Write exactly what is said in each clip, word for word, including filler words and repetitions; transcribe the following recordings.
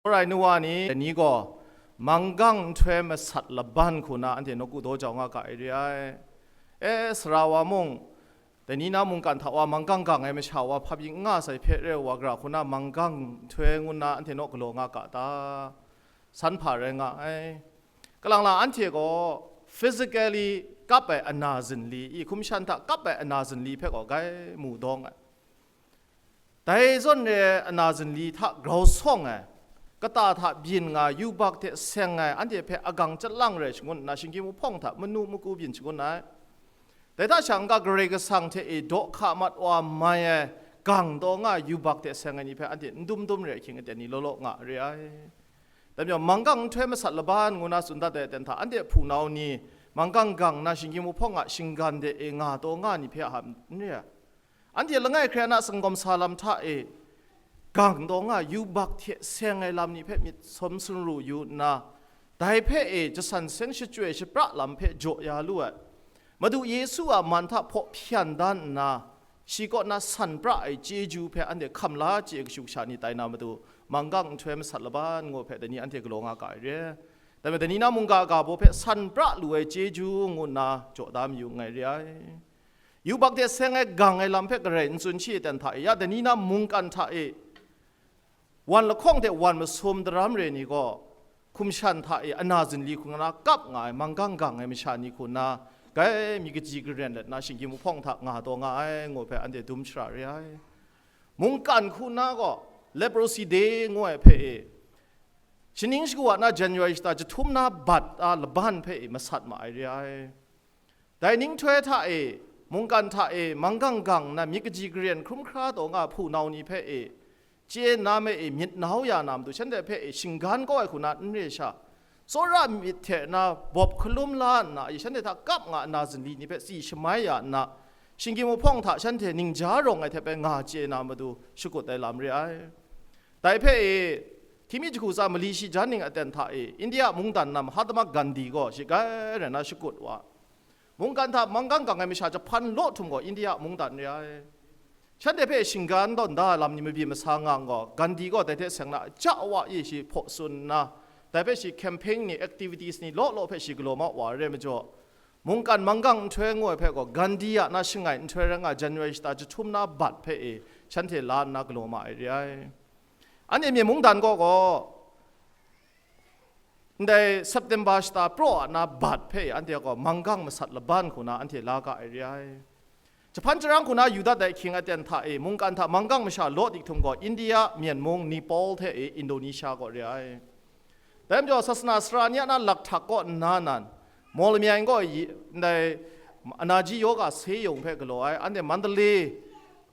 Rai nu wa ni, dai ni gaw manggang nhtoi masat laban hku na anhte nawku daw jau nga ga ai re ai. E, sara wa mung, dai ni na mungkan hta wa manggang gang ai masha wa hpa pyi n nga sai hpe re wa gara hku na manggang nhtoi ngu nna anhte naw galaw nga ga ta? San hpa rai nga ai. Kalang la anhte gaw physically kap ai ana zinli, i hkum shan hta kap ai ana zinli hpe gaw gai mu dawng ai. Dai zawn re ai ana zinli hta grau sawng ai, kata hta byin nga, yubak hte seng ai, anhte hpe agang chyalang rai shangun nna, shinggyim wuhpawng hta manu maku byin shangun ai. Dai hta sha n-ga Karai Kasang hte e daw hka mat wa mai ai, gang taw nga ai yubak hte seng ai ni hpe anhte n dum dum re ahkying aten ni law law nga re ai. Dai majaw, manggang nhtoi masat laban ngu na tsun dat ai aten hta, anhte hpunau ni manggang gang nna shinggyim wuhpawng a shinggan de e nga taw nga ni hpe a hap n re ai. Anhte langai hkrai na sanggawm sa lam hta e, gang taw nga yubak hte seng ai lam ni hpe myit sawm sumru yu nna, dai hpe e jasan seng shachyoi shapra lam hpe jaw ya lu ai. Madu Yesu a man hta hpaw hpyan dan nna, shi kaw na san pra ai chyeju hpe anhte hkam la chye kashu kasha ni tai na matu, manggang nhtoi masat laban ngu hpe dai ni anhte galaw nga ga ai re. Dai majaw, dai ni na mungga ga baw hpe san pra lu ai chyeju ngu nna jaw da mayu nngai re ai. Yubak hte seng ai gang ai lam hpe garai n tsun shi ai ten hta e, ya dai ni na mungkan hta e, wan lahkawng hte wan masum daram re ni gaw, hkum shan hta e ana zinli hku na kap nga ai manggang gang ai masha ni hku na, gai mi kaji karen let na shinggyim wuhpawng hta nga taw nga ai ngu hpe anhte dum shara re ai. Mungkan hku na gaw, Leprosy Day ngu ai hpe e, shaning shagu wa na January shata jahtum na bat a laban hpe e masat ma ai re ai. Dai ninghtoi hta e, mungkan hta e, manggang gang nna myit kaji karen hkrum hkra taw nga hpunau ni hpe e, chye na me e myit nau ya na matu, shanhte hpe e shinggan kau ai hku na n re sha, tsawra myit hte na bawp hkalum la nna e, shanhte hta kap nga ana zinli ni hpe tsi shamai ya nna, shinggyim wuhpawng hta shanhte ningja rawng ai hte bai nga chye na matu shakut ai lam re ai. Dai hpe e, hti mi jahku tsa mali shi jan ning aten hta e, India mungdan na Mahatma Gandhi gaw shi gai rai na shakut wa. Mungkan hta manggang gang ai masha jahpan law htum gaw India mungdan re ai. Shanhte hpe shinggan tawn da ai lam ni mabyi masa nga gaw, Gandhi gaw dai hte seng na ja wa e shi hpaw tsun nna, dai hpe shi campaign ni, activities ni law law hpe shi galaw ma wa ai re majaw, mungkan manggang nhtoi ngu ai hpe gaw, Gandhi a na shangai nhtoi rai nga January shata jahtum na bat hpe e shanhte la nna galaw ma ai re ai. Anhte Myen mungdan gaw gaw, ndai September shata praw a na bat hpe anhte gaw manggang masat laban hku na anhte la ga ai re ai. Jahpan jarang hku na yu dat ai ahkying aten hta e, mungkan hta manggang masha law dik htum gaw, India, Myen mung, Nepal hte e Indonesia gaw re ai. Dai majaw, sasana sara ni a na lakhtak kaw nna nan, Mawlamyang gaw yi, ndai Anaji Yoga Seyong hpe galaw ai, anhte Mandalay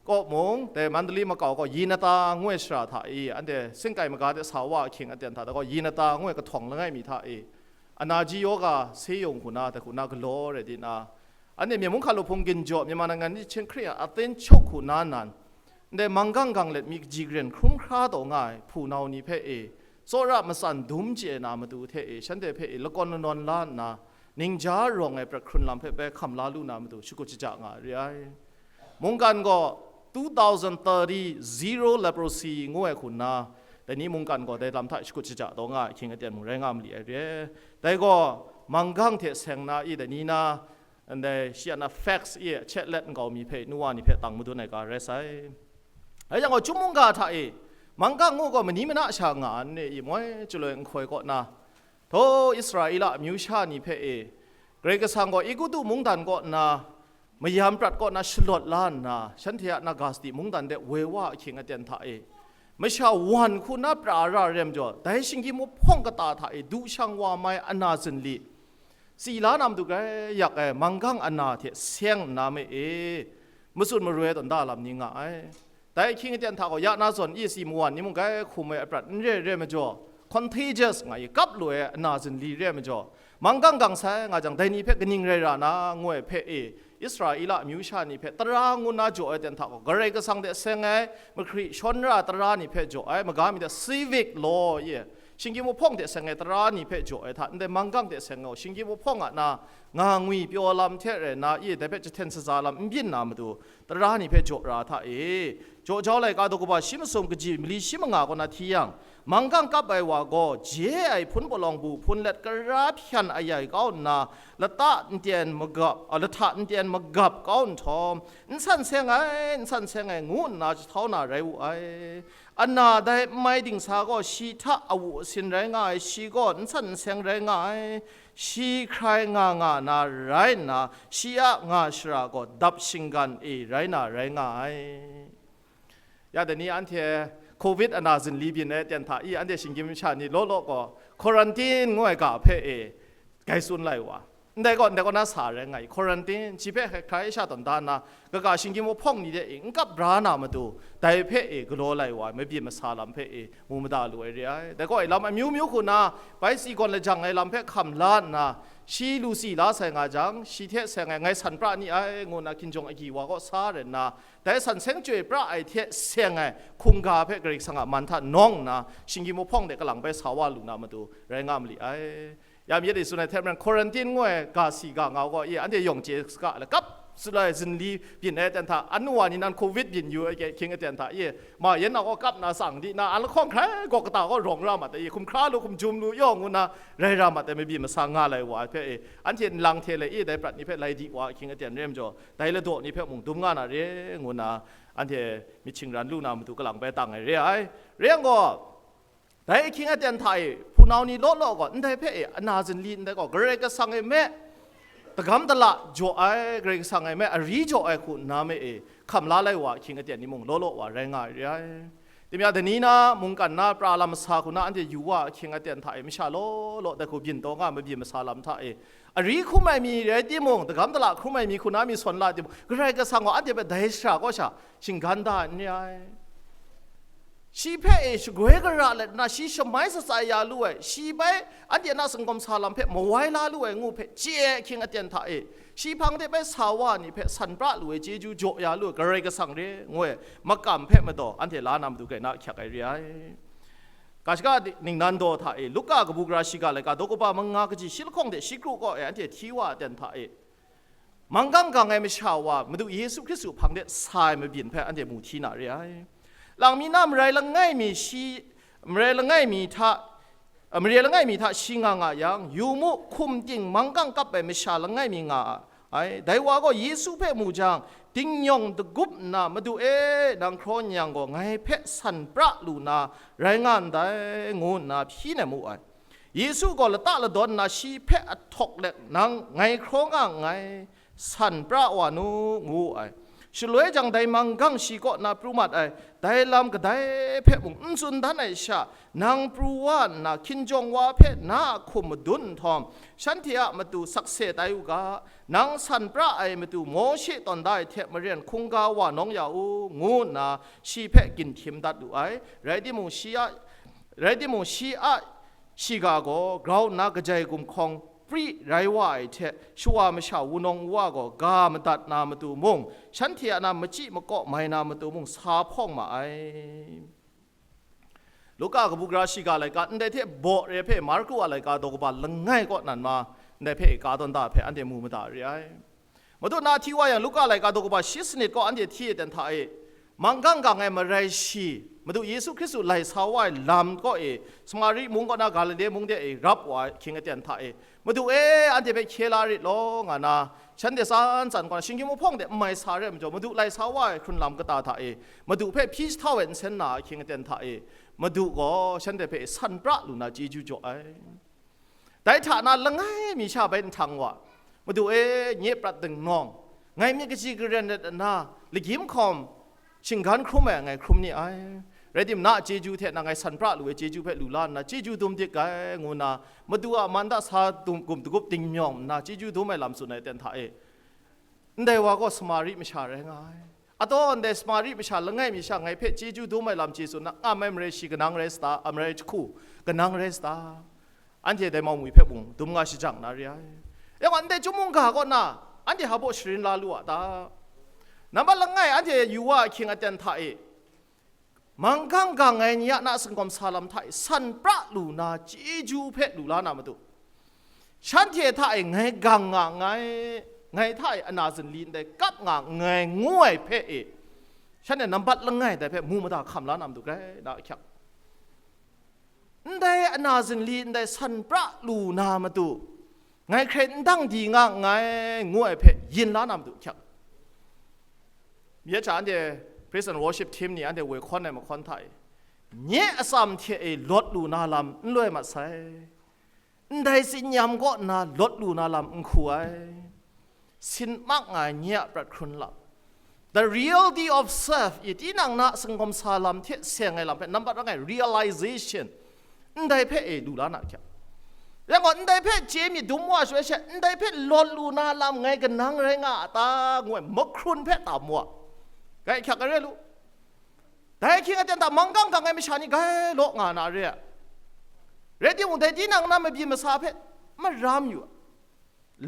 kaw mung, dai Mandalay makau gaw Yinata ngu ai shara hta e, anhte singkai maga de sa wa ahkying aten hta, dai gaw Yinata ngu ai kahtawng langai mi hta e, Anaji Yoga Seyong hku na, dai hku na galaw rai di na, anhte Myen mung hkalu hpung ginjaw, Myanmar nangan ni chyeng Hkristu a aten chuk hku na nan, ndai manggang gang let mi kaji karen hkrum hkra taw nga ai hpunau ni hpe e, tsawra matsan dum chye na matu hte e, shanhte hpe e lakawn lanawn la nna, ningja rawng ai prat hkrun lam hpe bai hkam la lu na matu shakut shaja nga ai re ai. Mungkan gaw two thousand thirty zero leprosy ngu ai hku nna, dai ni mungkan gaw dai lam hta shakut shaja taw nga ai ahkying aten mung rai nga mali ai re. Dai gaw manggang hte seng na i, dai ni na, ndai shi a na facts i, check let nkau mi hpe nu wa ni hpe tang madun ai ga rai sai. Rai yang gaw, chyum mungga hta e, manggang ngu gaw mani mana sha nga n re i, moi chyaloi nhkoi kaw na, htaw Israela amyu sha ni hpe e, Karai Kasang gaw Egutu mungdan kaw nna, mayam prat kaw na shalawt la nna, shanhte a na ga sadi mungdan de woi wa ahkying aten hta e, masha wan hku na pra ra ai re majaw, dai shinggyim wuhpawng kata hta e du shang wa mai ana zinli, tsi la na matu grai yak ai manggang ana hte seng nna me e, matsun maroi tawn da lam ni nga ai. Dai ahkying aten hta gaw, ya na zawn isi mawan ni mung gai hkum ai aprat n re ai re majaw, contagious nga i, kap lu ai ana zinli re ai majaw, manggang gang sai nga jang, dai ni hpe kaning rai ra na, ngu ai hpe e, Israela amyu sha ni hpe tara ngu na jaw ai ten hta gaw, Karai Kasang hte seng ai mahkri shawn ra tara ni hpe jaw ai, maga mi hte civic law ye, shinggyim wuhpawng hte seng ai tara ni hpe jaw ai hta ndai, manggang hte seng ai shinggyim wuhpawng a na nga ngwi pyaw lam hte rai na, ye dai hpe jahten shaza lam n byin na matu, tara ni hpe jaw ra hta e, Jaw jau laika daw kaba shi masum kaji mali shi manga kaw na hti yang, manggang kap ai wa gaw je ai hpun palawng bu hpun let kara hpyan ayai kau nna, lata nten magap, a, lahta nten magap kau nhtawm, n san seng ai, n san seng ai, ngu nna jahtau na rai wu ai. Ana dai n mai dingsa gaw shi hta awu asin rai nga ai, shi gaw n san n seng rai nga ai, shi hkrai nga nga na rai nna, shi a nga shara gaw dap shinggan e rai na rai nga ai. Ya dai ni anhte covid ana zinli byin ai aten hta i anhte shinggyim masha ni law law gaw quarantine ngu ai ga hpe e gai tsun lai wa. Ndai gaw, ndai gaw na sa rai nga i, quarantine, shi hpe hkrai sha tawn da nna, kaga shinggyim wuhpawng ni de e n kap bra na matu, dai hpe e galaw lai wa, mabyin masa lam hpe e mu mada lu ai re ai. Dai gaw e lam amyu myu hku na, bai si gawn lajang ai lam hpe hkam la nna, shi lu si la sai nga jang, shi hte seng ai ngai san pra ni ai, ngu nna hkinjawng agyi wa kaw sa rai nna, dai san seng chyoi pra ai hte seng ai hkungga hpe Karai Kasang a man hta nawng nna, shinggyim wuhpawng de kalang bai sa wa lu na matu, rai nga ma li ai. Ya myit e tsun ai hte maren, quarantine ngu ai ga si ga ngau gaw, i, anhte yawng chye saga, lakap tsun ai zinli byin ai aten hta, anu wa ni nan covid byin yu ai hkying aten hta, i, ma yan na gaw kap na tsang di na, a lahkawng hkrai gaw kata gaw rawng ra mat ai, i, hkum hkra lu, hkum jum lu, yaw ngu na rai ra mat ai, mabyin masa nga lai wa hpe, i, anhte nlang hte le, i, dai prat ni hpe lai di wa ahkying aten re majaw, dai ladaw ni hpe mung dum nga na re, ngu na, anhte myit shingran lu na matu kalang bai tang ai re ai. Re yang gaw, dai ahkying aten hta e, hpunau ni law law gaw, ndai hpe e, ana zinli ndai gaw, Karai Kasang e me, dagam dala jaw ai, Karai Kasang e me, ari jaw ai hku nna me e, hkam la lai wa ahkying aten ni mung, law law wa rai nga ai re ai. Timya dani na, mungkan na, pra lam masa hku na, anhte yu wa ahkying aten hta e, masha law law dai hku byin taw nga, mabyin masa lam hta e, ari hkrum ai mi rai timung, dagam dala hkrum ai mi hku na mi sawn la timung, Karai Kasang gaw anhte hpe dai shara kaw sha shinggan da n re ai. Shi hpe e shagoi gara let nna, shi shamai shatsai ya lu ai, shi bai anhte na singkawm sa lam hpe mawai la lu ai ngu hpe chye ai ahkying aten hta e, shi hpang de bai sa wa ni hpe san pra lu ai chyeju jaw ya lu ai Karai Kasang re, ngu ai makam hpe madaw anhte la na matu gai na ahkyak ai re ai. Ga shaga di-, ningnan daw hta e, Luka kabu gara shiga laika daw kaba manga kaji shi lahkawng de shi kru kaw e anhte hti wa aten hta e, manggang gang ai masha wa Madu Yesu Hkristu hpang de sa ai mabyin hpe anhte mu hti na re ai. Lang mi na marai langai mi shi, marai langai mi hta, mare langai mi hta shi nga nga yang, yu mu, hkum ting manggang kap ai masha langai mi nga ai. Dai wa gaw Yesu hpe mu jang, dingyawng dagup nna, "Madu e, nang hkraw n yang gaw, ngai hpe san pra lu na rai nga ndai," ngu nna hpyi nem mu ai. Yesu gaw lata ladawn nna shi hpe ahtawk let, "Nang ngai hkraw nga nngai, san pra wa nu," ngu wu ai. Shaloi jang dai manggang shi kaw na pru mat ai, dai lam kadai hpe mung n tsun dan ai sha, nang pru wa nna, hkinjawng wa hpe na a hkum madun nhtawm, shanhte a matu sakse tai u ga, nang san pra ai matu Mawshe tawn da ai hte maren hkungga wa nawng ya u, ngu nna shi hpe ginhtim dat wu ai. Rai timung, shi a, rai timung, shi a shiga gaw grau nna kajai gumhkawng pri rai wa ai hte, shawa masha wunawng wa gaw ga madat na matu mung, shanhte a na machyi makaw mai na matu mung sa hpawng ma ai. Luka kabu gara shiga laika ndai hte baw re hpe Marku a laika daw kaba langai kaw nan ma, ndai hpe ka tawn da hpe anhte mu mada re ai. Madu na hti wa yang, Luka laika daw kaba shi sanit kaw anhte hti e ten hta e, manggang gang ai marai shi, Madu Yesu Hkristu lai sa wa ai lam kaw e, Samari mung kaw na Galile mung de e rap wa ai hkying aten hta e, "Madu e, anhte hpe hkye la rit law," nga na, shanhte tsan tsan kaw na, shinggyim wuhpawng de n mai sa re ai majaw, Madu lai sa wa ai hkrun lam kata hta e, Madu hpe hpyi jahtau ai nsen na ahkying aten hta e, Madu gaw shanhte hpe san pra lu na chyeju jaw ai. Dai hta na langai mi sha bai nhtang wa, "Madu e, nye prat dingnawng, ngai myit kaji karen ret nna, lagyim hkawm shinggan hkrum ai ngai hkrum ni ai. Rai timung, na a chyeju hte na ngai san pra lu ai chyeju hpe lu la nna, chyeju dum dik ai," ngu nna, Madu a man da sa dum, gum dagup dingmyawng nna, chyeju dum ai lam tsun ai aten hta e, ndai wa gaw Samari masha rai nga ai. Ataw ndai Samari masha langai mi sha ngai hpe chyeju dum ai lam chye tsun na, ngam ai marai shi kanang rai sa ta, a marai jahku kanang rai sa ta? Anhte dai mau mwi hpe mung dum nga shajang na re ai. Yang gaw, ndai chyum mungga kaw na, anhte hpa baw sharin la lu a ta? Nambat langai, anhte yu wa ahkying aten hta e, manggang gang ai ni a na singkawm sa lam hta e, san pra lu na chyeju hpe lu la na matu, shanhte hta e ngai gang nga nngai, ngai hta e ana zinli ndai kap nga nngai, ngu ai hpe e, Shanhte nambat langai dai hpe mu mada hkam la na matu grai na ahkyak. Ndai ana zinli ndai san pra lu na matu, ngai hkrai n dang di nga nngai, ngu ai hpe yin la na matu ahkyak. Ya cha anhte praise and worship team ni anhte woi hkawn ai mahkawn hta e, nye atsam hte e lawt lu na lam n loi mat sai. Ndai tsinyam kaw nna lawt lu na lam n hku ai. Sin mak nga ai nye a prat hkrun lam, the reality of self i tinang na singawm sa lam hte seng ai lam hpe nambat rang ai realization, ndai hpe e lu la na hkyak. Yang gaw, ndai hpe chye myit dum wa shaloi she, ndai hpe lawt lu na lam ngai kanang rai nga a ta, ngu ai mahkrun hpe tam wa. Gai hkyak ai re lu. Dai ahkying aten hta manggang gang ai masha ni gai law nga na re ai. Rai timung, dai tinang na mabyin masa hpe maram yu ai.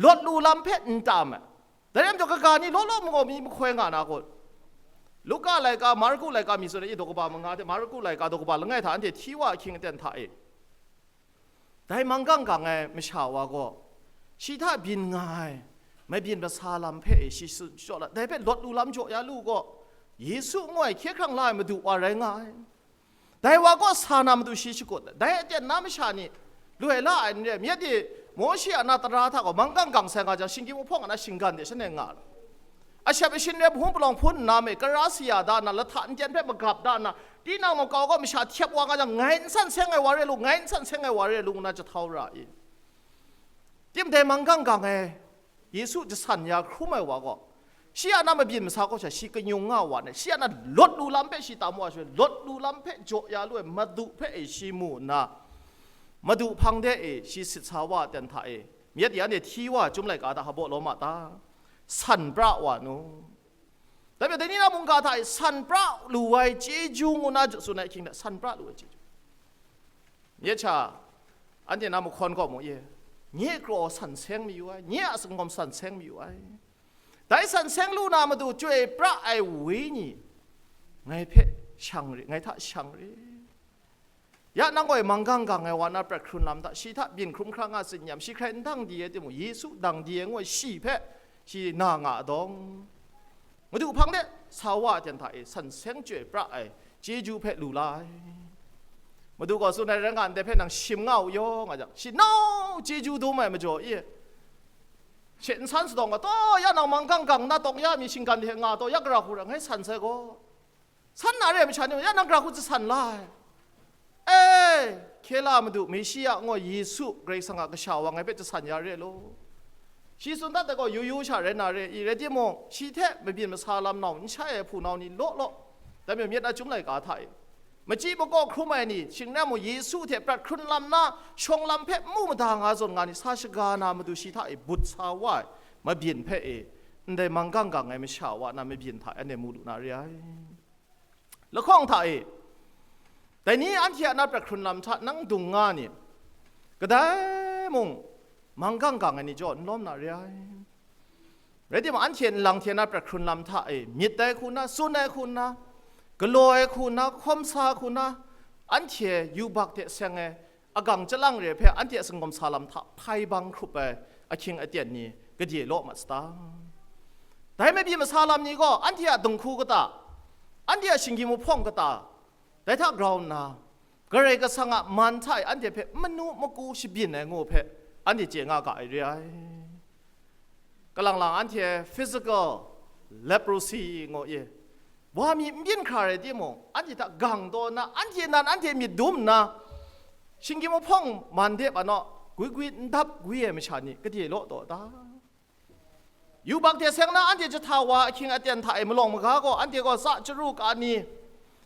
Lawt lu lam hpe n tam ai. Dai rai majaw, kaga ni law law magaw mi mahkoi nga na kun? Luka laika, Marku laika mi tsun ai, i daw kaba manga hte Marku laika daw kaba langai hta anhte hti wa ahkying aten hta e, dai manggang gang ai masha wa gaw, shi hta byin nga ai mabyin masa lam hpe e shi tsun shachyaw la, dai hpe lawt lu lam jaw ya lu gaw, Yesu ngu ai hkye hkrang la ai Madu wa rai nga ai. Dai wa kaw sa na matu shi shakut ai. Dai aten na masha ni loi la ai n re ai. Myit e, Mawshe a na tara hta gaw manggang gang sai nga jang, shinggyim mahpawng a na shinggan de shanhte nga ai. Ashep ashin rai hpung palawng hpun nna me, kara saya da nna, lahta n ten hpe magap da nna, tinang makau gaw masha htyep wa nga jang, ngai n san seng ai wa re lu, ngai n san seng ai wa re lu, ngu na jahtau ra i. Tim dai manggang gang ai Yesu jasan ya hkrum ai wa gaw, shi a na mabyin masa kaw sha shi kanyung nga wa nna, shi a na lawt lu lam hpe shi tam wa shaloi, lawt lu lam hpe jaw ya lu ai Madu hpe e shi mu nna, Madu hpang de e shi sit sa wa ai ten hta e, myit ya anhte hti wa ai Chyum laika hta hpaw lawm a ta? San pra wa nu. Dai majaw, dai ni na mungga hta e san pra lu ai chyeju ngu na tsun ai ahkying hta, san pra lu ai chyeju. Nye cha, anhte na mahkawn gaw mu ye, nye kraw san seng mayu ai, nye a singawm san seng mayu ai. Dai san seng lu na matu chyoi pra ai Wenyi ngai hpe shang re, ngai hta shang re. Ya nang gaw manggang gang ai wa na prat hkrun lam hta, shi hta byin hkrum hkra nga tsin nyam, shi hkrai n dang di ai timung, Yesu dang di ai ngu ai shi hpe shi na nga ai dawng, Madu hpang de sa wa ai ten hta e san seng chyoi pra ai chyeju hpe lu la ai. Madu gaw tsun ai rai nga ndai hpe nang shim nga u yaw nga jang, shi nau chyeju dum ai majaw i, she nsan sadawng ga taw, ya nang manggang gang na tawng ya mi shinggan hte nga taw, ya gara hku ra ngai san sai gaw, san na re ai masha ni, ya nang gara hku jasan la ai. E, hkye la Madu, Meshiya ngu ai Yesu Karai Kasang a Kasha wa ngai hpe jasan ya re law. Shi tsun dat ai gaw yu yu sha rai na re i, rai timung, shi hte mabyin masa lam nau n shai ai hpunau ni law law, dai majaw myit a Chyum laika hta e, machyi makaw hkrum ai ni, shing rai mung Yesu hte prat hkrun lam na, shawng lam hpe n mu mada nga zawn nga ni, sa shaga na matu shi hta e but sa wa ai mabyin hpe e, ndai manggang gang ai masha wa na mabyin hta e anhte mu lu na re ai. Lahkawng hta e, dai ni anhte a na prat hkrun lam hta nang dung nga ni, kadai mung manggang gang ai ni jaw n lawm na re ai. Rai timung, anhte nlang hte na prat hkrun lam hta e myit ai hku nna, tsun ai hku nna, galaw ai hku nna, hkawm sa hku nna, anhte yubak hte seng ai agang chyalang re hpe anhte a singawm sa lam hta hpai bang hkrup ai ahkying aten ni gade law mat sata? Dai mabyin masa lam ni gaw anhte a dinghku kata, anhte a shinggyim mahpawng kata, dai hta grau nna, Karai Kasang a man hta e anhte hpe manu maku shabyin ai ngu hpe anhte chye nga ga ai re ai. Kalang lang anhte physical leprosy ngu i, wa mi n byin hkra rai timung, anhte hta gang taw nna, anhte nan anhte myit dum nna, shinggyim mahpawng man de ba naw, gwi gwi n dap gwi ai masha ni gade law taw ta? Yubak hte seng na anhte jahta wa ahkying aten hta e malawng maga gaw, anhte gaw tsa chyaru ka ni,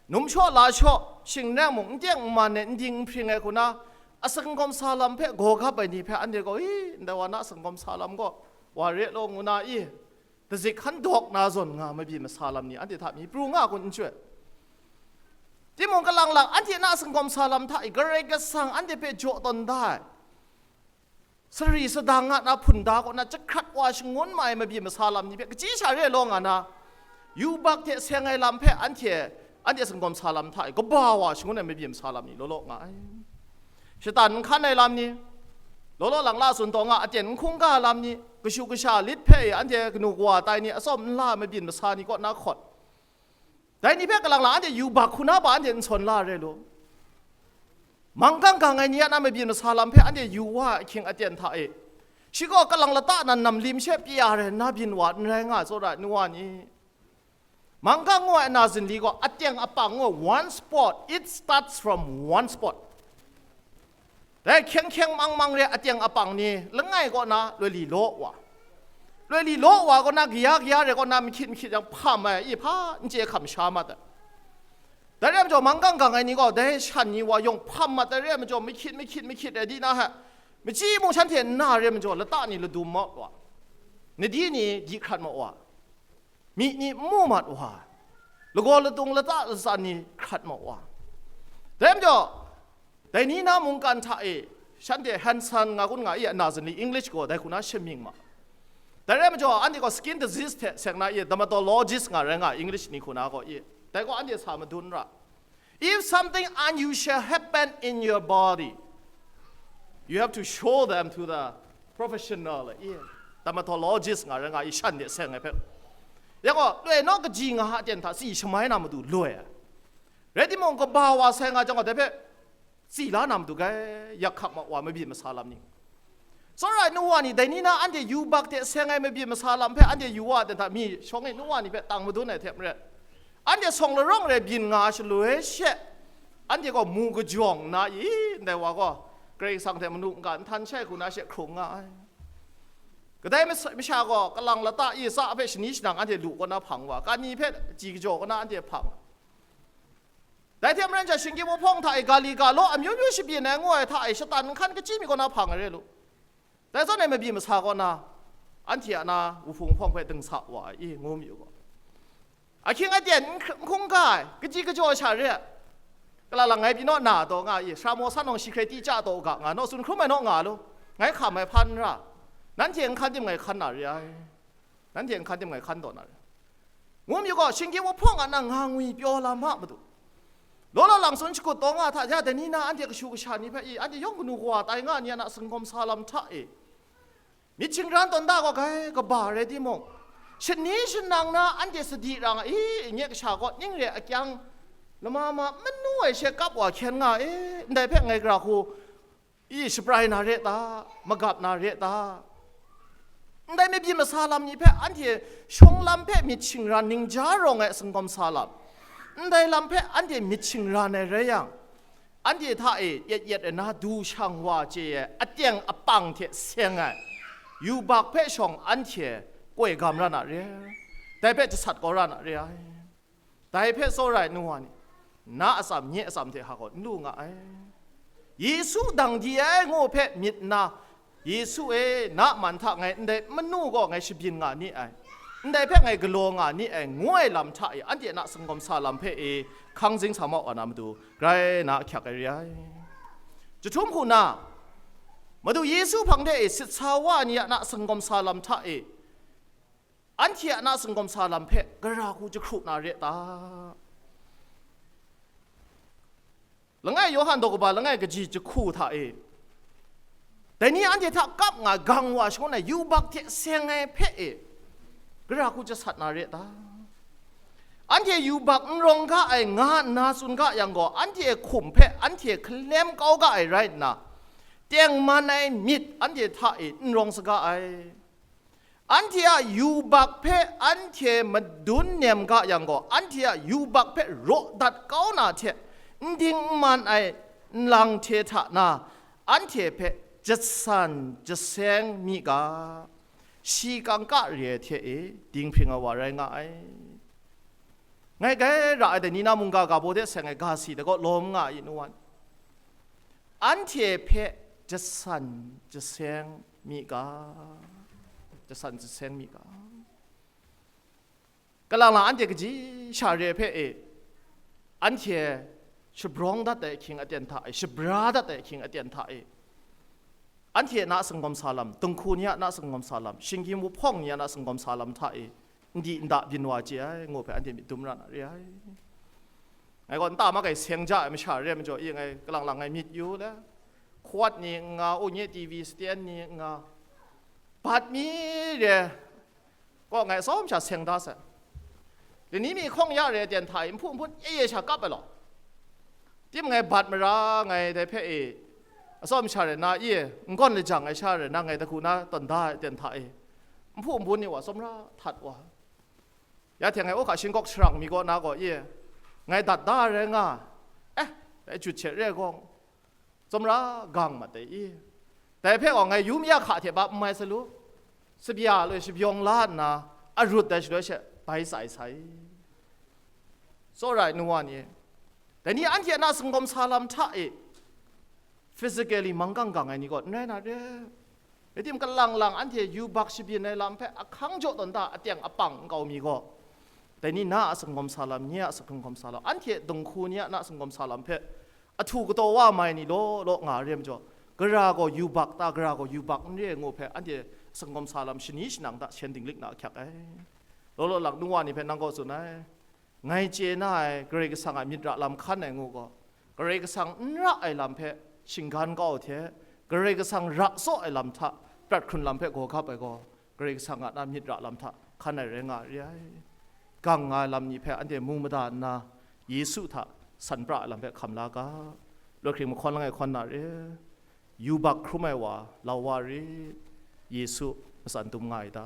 num shaw la shaw, shing n rai mung, n teng n man ai, n ding n hpring ai hku na, a singawm sa lam hpe gaw gap ai ni hpe anhte gaw, i, ndai wa na a singawm sa lam gaw wa re law ngu na i, dazik hkan dawk na zawn nga mabyin masa lam ni anhte hta mi pru nga kun n chyoi. Timung kalang lang anhte na a singawm sa lam hta i Karai Kasang anhte hpe jaw tawn da ai, sari sadang a na hpun da kaw na jahkrat wa shangun ma ai mabyin masa lam ni hpe kachyi sha re law nga na, yubak hte seng ai lam hpe anhte, anhte singawm sa lam hta e kaba wa shangun ai mabyin masa lam ni law law nga ai. Shatan n hkan ai lam ni, law law lang la tsun taw nga, aten n hkungga lam ni, kashu kasha lit hpe e anhte kanu kawa tai ni, atsawm n la ai mabyin masa ni kaw na hkawt, Dai ni hpe kalang lang anhte yubak hku na ba anhte n sawn la re lu. Manggang gang ai ni a na mabyin masa lam hpe anhte yu wa ai ahkying aten hta e, shi gaw kalang lata nan nam lim she pya rai nna byin wa n rai nga ai, tsawra ai nu wa ni. Manggang ngu ai ana zinli gaw ateng apang ngu ai, one spot, it starts from one spot. Dai hkyeng hkyeng mang mang re ateng apang ni langai kaw na loi li law wa, loi li law wa kaw na, kaya kaya re kaw na, mahkyit mahkyit yang hpam ai, i hpa n chye hkam sha mat ai. Dai re ai majaw, manggang gang ai ni gaw dai shan ni wa yawng hpam mat ai re ai majaw, mahkyit mahkyit mahkyit ai di na hta, machyi mung shanhte nna re ai majaw, lata ni ladum mat wa, nadi ni di hkrat mat wa, myi ni n mu mat wa, lagaw ladung lata latsan ni hkrat mat wa. Dai majaw, dai ni na mungkan hta e, shanhte Hansen nga kun nga i, ana zinli English gaw dai hku na shamying ma. Dai re ai majaw, anhte gaw skin disease hte seng na i, dermatologist nga rai nga, English ni hku na gaw i, dai gaw anhte sa madun ra. If something unusual happen in your body, you have to show them to the professional, i, dermatologist nga rai nga i, shan de seng ai hpe. Yang gaw, loi naw kaji nga a ten hta tsi shamai na matu loi ai. Rai timung, kaba wa sai nga jang gaw, dai hpe tsi la na matu gai, yak hkak ma wa mabyin masa lam ni. Tsawra ai nu wa ni, dai ni na anhte yubak hte seng ai mabyin masa lam hpe anhte yu wa ai ten hta, mi shawng e nu wa ni hpe tang madun ai hte maren, anhte sawng larawng re byin nga ai shaloi she, anhte gaw mu kajawng nna i, ndai wa gaw Karai Kasang hte manu n-ga n htan shai hku na she hkrung nga ai. Kadai mas-, masha gaw kalang lata i tsa hpe shani shanang anhte lu kaw na hpang wa, kani hpe chyi kajaw kaw na anhte hpang. Dai hte maren sha, shinggyim wuhpawng hta e ga li ga law amyu myu shabyin ai ngu ai hta e shatan nhkan kachyi mi kaw na hpang ai re lu. Dai zawn e mabyi masa kaw na, anhte a na wuhpung hpawng hpe dingsa wa ai i, ngu mi u gaw, ahkying aten n hk-, n hkungga ai, kaji kajaw sha re ai. Kala lang ngai pyi naw na taw nga i, sara maw san nawng shi hkrai ti chya taw u ga nga, naw tsun hkrum ai naw nga lu, ngai hkam ai hpan n ra, nanhte nhkan tim ngai hkan na re ai. Nanhte nhkan tim ngai hkan taw na re. Ngu mi gaw, shinggyim wuhpawng a na nga ngwi pyaw lam a matu, law law lang tsun shakut taw nga hta ja, dai ni na anhte kashu kasha ni hpe i, anhte yawng kanu kawa tai nga ni a na singawm sa lam hta e, myit shingran tawn da gaw gai kaba rai timung, shani shanang na anhte sadi ra nga i, nye kasha gaw ning re akyang lama ma manu ai she kap wa hkyen nga e, ndai hpe ngai gara hku i, shabrai na re ta, magap na re ta? Ndai mabyi masa lam ni hpe anhte shawng lam hpe myit shingran ningja rawng ai singkawm sa lam, ndai lam hpe anhte myit shingran ai rai yang, anhte hta e yet yet ai na du shang wa chye ai aten apang hte seng ai yubak hpe shawng anhte koi gam ra na re ai, dai hpe jasat kau ra na re ai. Dai hpe tsawra ai nu wa ni, na atsam nye atsam hte hka gaw n lu nga ai. Yesu dang di ai ngu hpe myit nna, Yesu e, na man hta ngai ndai manu gaw ngai shabyin nga ni ai, ndai hpe ngai galaw nga ni ai, ngu ai lam hta e, anhte na singkawm sa lam hpe e hkang zing sa mau wa na matu, grai na ahkyak ai re ai. Jahtum hku na, Madu Yesu hpang de e sit sa wa ni a na singkawm sa lam hta e, anhte a na singkawm sa lam hpe gara hku jahkru na re ta? Langai Yawhan daw kaba langai kaji jahku hta e, dai ni anhte hta kap nga gang wa shangun ai yubak hte seng ai hpe e, gara hku jasat na re ta? Anhte yubak n rawng ga ai nga nna tsun ga yang gaw, anhte hkum hpe anhte hkalem kau ga ai rai nna, tengman ai myit anhte hta e n rawng saga ai. Anhte a yubak hpe anhte madun nem ga yang gaw, anhte a yubak hpe raw dat kau na hte n ding n man ai nlang hte hta na, anhte hpe jasan jaseng mi ga, shi kangka re ai hte e dinghpring ai wa rai nga ai. Ngai grai ra ai dai ni na mungga ga baw de seng ai ga si dai gaw lawm nga ai nu wan, anhte hpe jasan jaseng mi ga, jasan jaseng mi ga. Kalang lang anhte kaji sha re hpe e, anhte shabrawng dat ai ahkying aten hta e, shabra dat ai ahkying aten hta e, anhte na singkawm sa lam, dinghku ni a na singkawm sa lam, shinggyim wuhpawng ni a na singkawm sa lam hta e, n di n da byin wa chye ai, ngu hpe anhte myit dum ra na re ai. Ngai gaw nta makai seng ja ai masha re ai majaw, i ngai kalang lang ngai myit yu le, hkawat ni n nga, u nye T V stand ni n nga, bat mi re, kaw ngai atsawm sha seng da sai. Dai ni mi hkawng ya re ai aten hta e, nhpu nhpun e e sha kap ai law. Tim ngai bat mara ngai dai hpe e, atsawm sha rai na, i e, n gawn lajang ai sha rai na, ngai dagu na tawn da ai aten hta e, nhpu nhpun ni wa tsawmra htat wa. Ya hte ngai o hka shingkawk sharang mi kaw na gaw, i e, ngai dat da ai rai nga, eh, dai jut hte re ai gaw, tsawmra gang mat ai i. Dai hpe gaw ngai yum ya hka hte bap n mai sa lu, sabya loi shabyawn la nna, arut dai shaloi she bai tsai sai. Tsawra ai nu wa ni, dai ni anhte a na singkawm sa lam hta e, physically mang gang gang ai ni gaw n rai na re. Rai tim, kalang lang anhte yubak shabyin ai lam hpe ahkang jaw tawn da, aten apang n kau mi gaw, dai ni na a singkawm sa lam, nye a singkawm sa lam, anhte dinghku ni a na singkawm sa lam hpe ahtu kataw wa mai ni law law nga re majaw, gara gaw yubak ta, gara gaw yubak n re ngu hpe anhte singkawm sa lam shani shanang hta shen dinglik na ahkyak ai. Law law lang nu wa ni hpe nang gaw tsun ai, ngai chye na ai Karai Kasang a myit ra lam hkan ai ngu gaw, Karai Kasang n ra ai lam hpe shinggan kau hte, Karai Kasang ra tsaw ai lam hta prat hkrun lam hpe gaw gap ai gaw, Karai Kasang a na myit ra lam hta hkan ai rai nga re ai. Gang nga ai lam ni hpe anhte mu mada nna, Yesu hta san pra ai lam hpe hkam la ga. Lawt hkring mahkawn langai hkawn na re, yubak hkrum ai wa lau wa rit, Yesu matsan dum nga ai ta,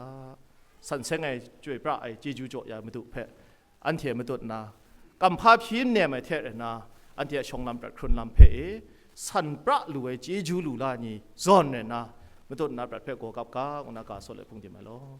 san seng ai chyoi pra ai chyeju jaw ya ai Madu hpe anhte matut nna, kamhpa hpyi n nem ai hte rai nna, anhte a shawng lam prat hkrun lam hpe e, san pra lu ai chyeju lu la ni zawn rai nna, matut nna prat hpe gaw gap ga, ngu na ga saw let hpung dim ai law.